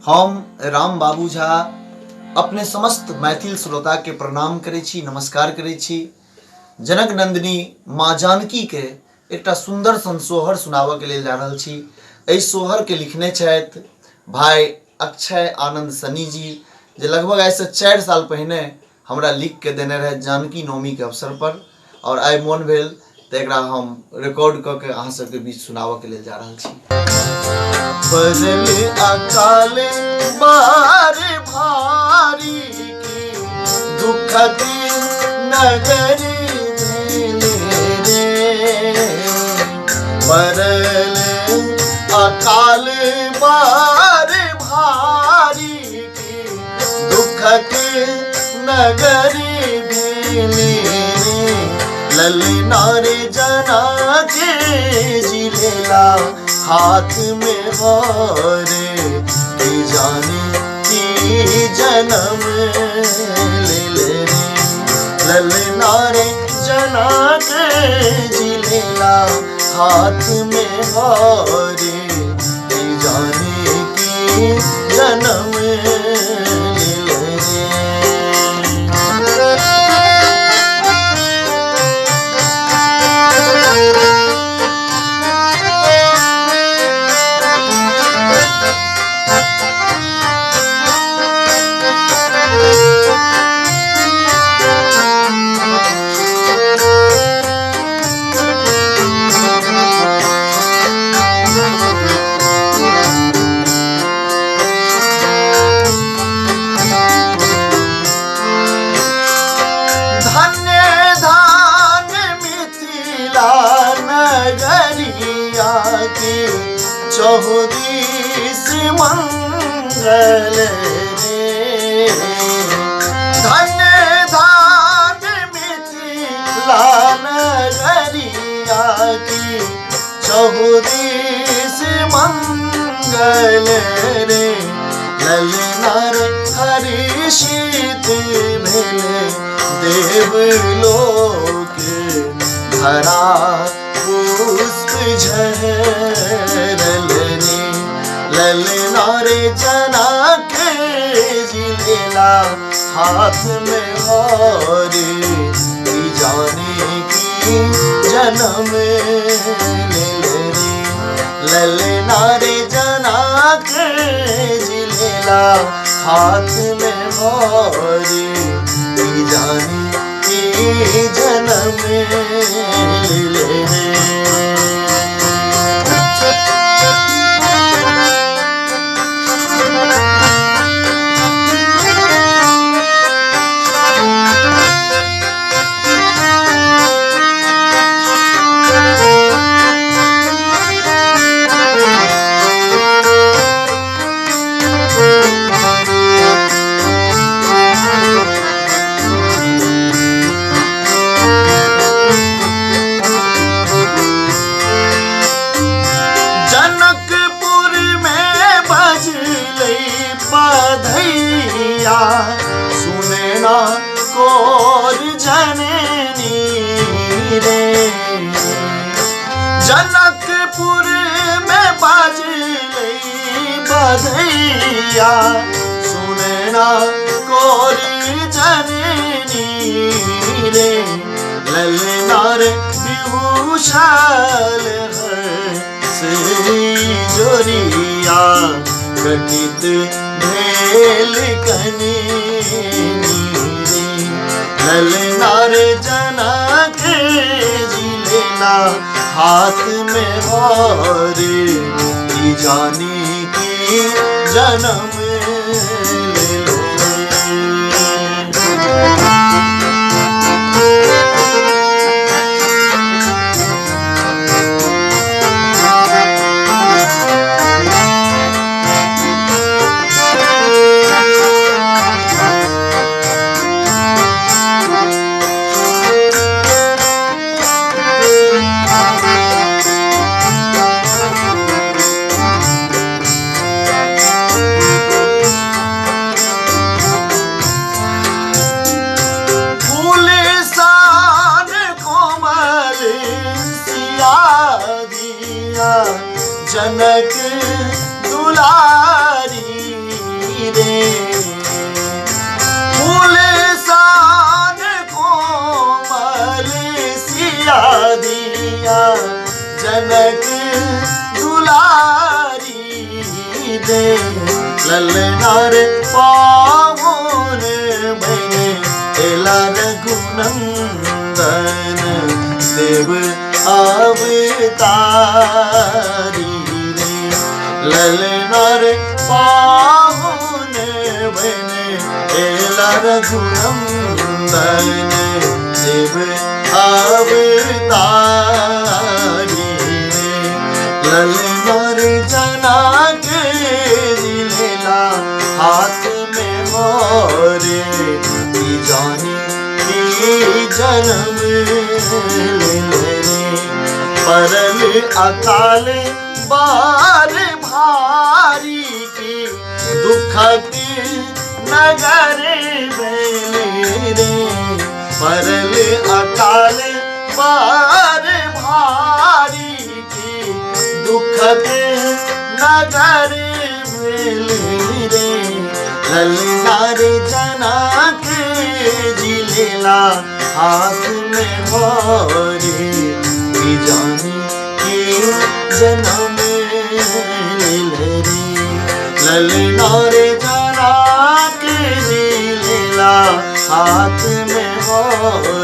हम राम बाबू झा अपने समस्त मैथिल श्रोता के प्रणाम करै छी, नमस्कार करै छी। जनक नंदिनी माँ जानकी के एकटा सुंदर सन सोहर सुनाबऽ के लेल जा रहल छी। एहि सोहर के लिखने छथि भाई अक्षय आनंद सनी जी, जे लगभग आइ से 4 साल पहिने हमरा लिख के देने रहे जानकी नवमी के अवसर पर, और आइ मोन भेल तऽ एकरा हम रिकॉर्ड कऽ के अहाँ सबके बीच सुनाबऽ के लेल जा रहल छी। पड़ल अकाल बार भारी की दुखक नगरी भेले रे। पड़ल अकाल बार भारी की दुखक नगरी भेले रे। ललना रे जना के जिलेला हाथ में हरे के जाने की जन्म ले ले रे। ललना रे जना के जिलेला हाथ में हरे के जाने की जन्म ले ले रे। धन्य धान मिथिला नगरिया के चौदिस मंगल रे। धन्य धान मिथिला नगरिया के चौदिस मंगल रे। ललना रे हर्षित भेले देवलोक धरा पुष्प झरल रे। ललना रे जना के जिलेला हाथ में हरे की जाने की जन्म ले ले रे। ललना रे जना के जिलेला हाथ में हरे की जाने की जन्म ले ले रे। जनकपुर में बजलै बधैया सुनना कोर जननी रे। जनकपुर में बजलै बधैया सुनना कोर जननी रे। ललना रे विभूषाल से जोरिया कटित भेल कनी रे। ललना रे जनक जिलेला हाथ में हरे की जाने की जन्म ले ले। दिया जनक दुलारी रे। ललना रे पाहुन बने एला रघुनंदन देव अवतारी रे। ललना रे पाहुन बने एला रघुनंदन देव अवतारी रे। ललना रे जनक जी लेला हाथ में मोरे की जानी की जन्म ले रे। परल अकाल बार भारी की दुखक नगर भेल रे। परल अकाल बार भारी की दुखक नगर भेल रे। ललना रे जनक जी लेला हाथ में मोरे की जानी की जन्म ले रे। ललना रे जनक जी लेला हाथ में मोरे